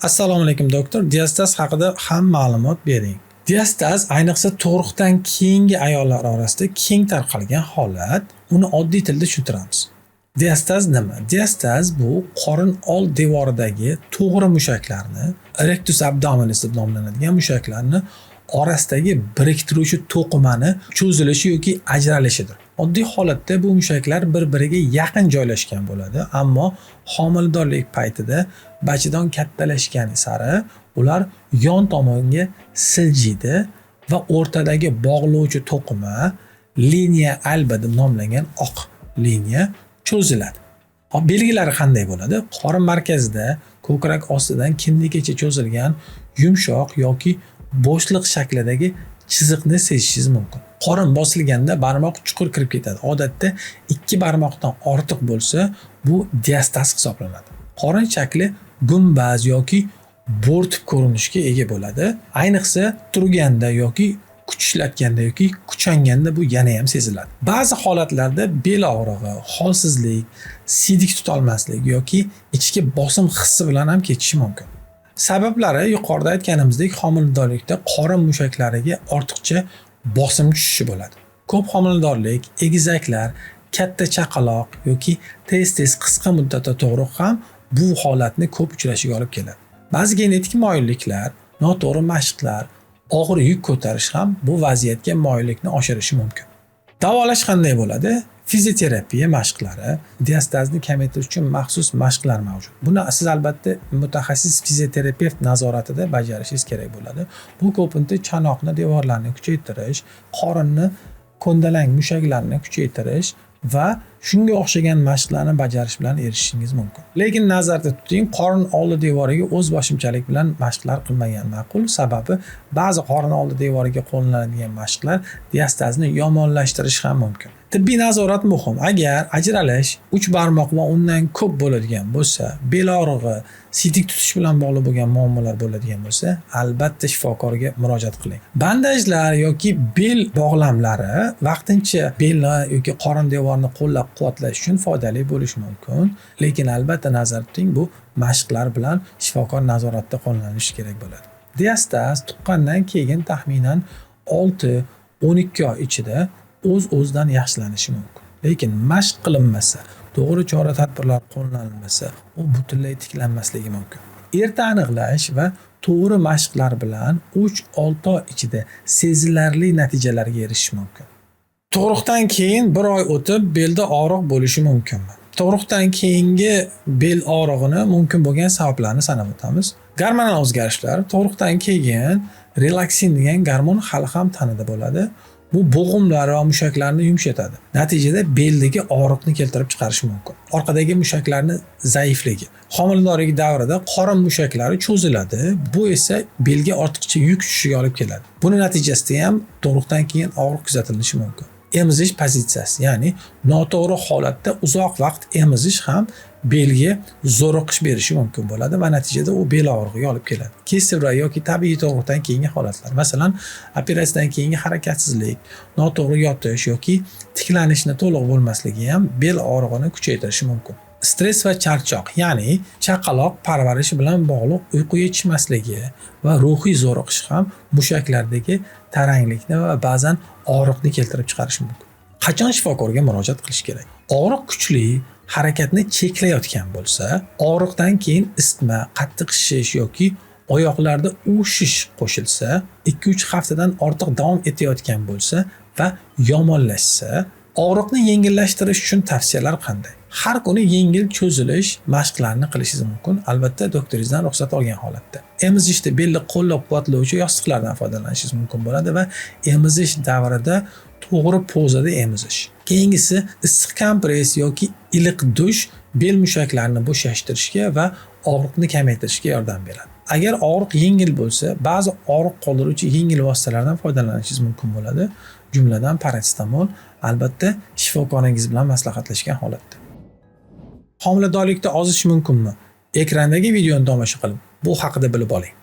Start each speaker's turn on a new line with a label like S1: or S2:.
S1: Assalomu alaykum, doktor. Diastaz haqida ham ma'lumot bering. Diastaz ayniqsa tug'ruqdan keyingi ayollar orasida keng tarqalgan holat. Uni oddiy tilda tushuntiramiz. Diastaz nima? Diastaz bu qorin old devoridagi to'g'ri mushaklarni, rectus abdominis deb nomlanadigan mushaklarni orasidagi biriktiruvchi to'qimani cho'zilishi yoki ajralishidir. Oddiy holatda bu mushaklar bir-biriga yaqin joylashgan bo'ladi, ammo homiladorlik paytida bachadon kattalashgani sari ular yon tomonga siljiydi va o'rtadagi bog'lovchi to'qima, linea alba deb nomlangan oq liniya cho'ziladi. Hop, belgilari qanday bo'ladi? Qorin markazida ko'krak ostidan kindikgacha cho'zilgan yumshoq yoki bo'shliq shaklidagi chiziqni sezishingiz mumkin. Qorin bosilganda barmoq chuqur kirib ketadi. Odatda 2 barmoqdan ortiq bo'lsa, bu diastaz hisoblanadi. Qorin shakli gumbaz yoki bo'rtib ko'rinishga ega bo'ladi. Ayniqsa turganda yoki kuch ishlatganda yoki kuchanganda bu yana ham seziladi. Ba'zi holatlarda bel og'rig'i, holsizlik, siydik tutolmaslik yoki ichki bosim hissi bilan ham kechishi mumkin. Sabablari yuqorida aytganimizdek homiladorlikda qorin mushaklariga ortiqcha bosim tushishi bo'ladi. Ko'p homiladorlik, egizaklar, katta chaqaloq yoki tez-tez qisqa muddatda tug'ruq ham bu holatni ko'p uchrashiga olib keladi. Ba'zi genetik moyilliklar, noto'g'ri mashqlar, og'ir yuk ko'tarish ham bu vaziyatga moyillikni oshirishi mumkin. Davolash qanday bo'ladi? Fizioterapiya mashqlari, diastazni kamaytirish uchun maxsus mashqlar mavjud. Buni siz albatta mutaxassis fizioterapevt nazoratida bajarishingiz kerak bo'ladi. Bu ko'pincha chanoqni devorlarini kuchaytirish, qorinni ko'ndalang mushaklarini kuchaytirish va shunga o'xshagan mashqlarni bajarish bilan erishishingiz mumkin. Lekin nazarda tuting, qorin oldi devoriga o'z boshimchalik bilan mashqlar qilmagan ma'qul. Sababi ba'zi qorin oldi devoriga qo'llaniladigan mashqlar diastazni yomonlashtirishi ham mumkin. Tibbiy nazorat muhim. Agar ajralish 3 barmoq va undan ko'p bo'ladigan bo'lsa, bel og'rig'i, siydik tutish bilan bog'liq bo'lgan muammolar bo'ladigan bo'lsa, albatta shifokorga murojaat qiling. Bandajlar yoki bel bog'lamlari vaqtincha belni yoki qorin devorini qo'llab-quvvatlash uchun foydali bo'lishi mumkin, lekin albatta nazarda tuting, bu mashqlar bilan shifokor nazoratida qo'llanilishi kerak bo'ladi. Diastaz tuqqandan keyin taxminan 6-12 oy ichida o'z-o'zidan yaxshilanishi mumkin. Lekin mashq qilinmasa, to'g'ri chora-tadbirlar qo'llanilmasa, u butunlay tiklanmasligi mumkin. Erta aniqlash va to'g'ri mashqlar bilan 3-6 oy ichida sezilarli natijalarga erishish mumkin. Tug'ruqdan keyin 1 oy o'tib belda og'riq bo'lishi mumkinmi? Tug'ruqdan keyingi bel og'rig'ini mumkin bo'lgan sabablarni sanab o'tamiz. Gormonal o'zgarishlar. Tug'ruqdan keyin relaksin degan gormon hali ham tanada bo'ladi. Bu bo'g'imlar va mushaklarni yumshatadi. Natijada beldagi og'riqni keltirib chiqarishi mumkin. Orqadagi mushaklarni zaifligi. Homiladorlik davrida qorin mushaklari cho'ziladi. Bu esa belga ortiqcha yuk tushishiga olib keladi. Buni natijasida ham tug'ruqdan keyin og'riq kuzatilishi mumkin. Emizish pozitsiyasi, ya'ni noto'g'ri holatda uzoq vaqt emizish ham belga zo'riqish berishi mumkin bo'ladi va natijada u bel og'rig'iga olib keladi. Kesivra yoki tabiiy tug'ruqdan keyingi holatlar, masalan, operatsiyadan keyingi harakatsizlik, noto'g'ri yotish yoki tiklanishni to'liq bo'lmasligi ham bel og'rig'ini kuchaytirishi mumkin. Stress va charchoq, ya'ni chaqaloq parvarishi bilan bog'liq uyqu yetishmasligi va ruhiy zo'riqish ham mushaklardagi taranglikni va ba'zan og'riqni keltirib chiqarishi mumkin. Qachon shifokorga murojaat qilish kerak? Og'riq kuchli, harakatni cheklayotgan bo'lsa, og'riqdan keyin isitma, qattiq shishish yoki oyoqlarda uvshish qo'shilsa, 2-3 haftadan ortiq davom etayotgan bo'lsa va yomonlashsa, og'riqni yengillashtirish uchun tavsiyalar qanday? Har kuni yengil cho'zilish mashqlarini qilishingiz mumkin, albatta doktoringizdan ruxsat olgan holatda. Emizishda belni qo'llab-quvvatlovchi yostiqlardan foydalanishingiz mumkin bo'ladi va emizish davrida to'g'ri pozada emizish. Keyingisi issiq kompress yoki iliq dush bel mushaklarini bo'shashtirishga va og'riqni kamaytirishga yordam beradi. Agar og'riq yengil bo'lsa, ba'zi og'riq qoldiruvchi yengil vositalardan foydalanishingiz mumkin bo'ladi. Jumladan parasetamol, albatta shifokoringiz bilan maslahatlashgan holatda. Homiladorlikda ozish mumkinmi? Ekrandagi videoni tomosha qilib, bu haqida bilib oling.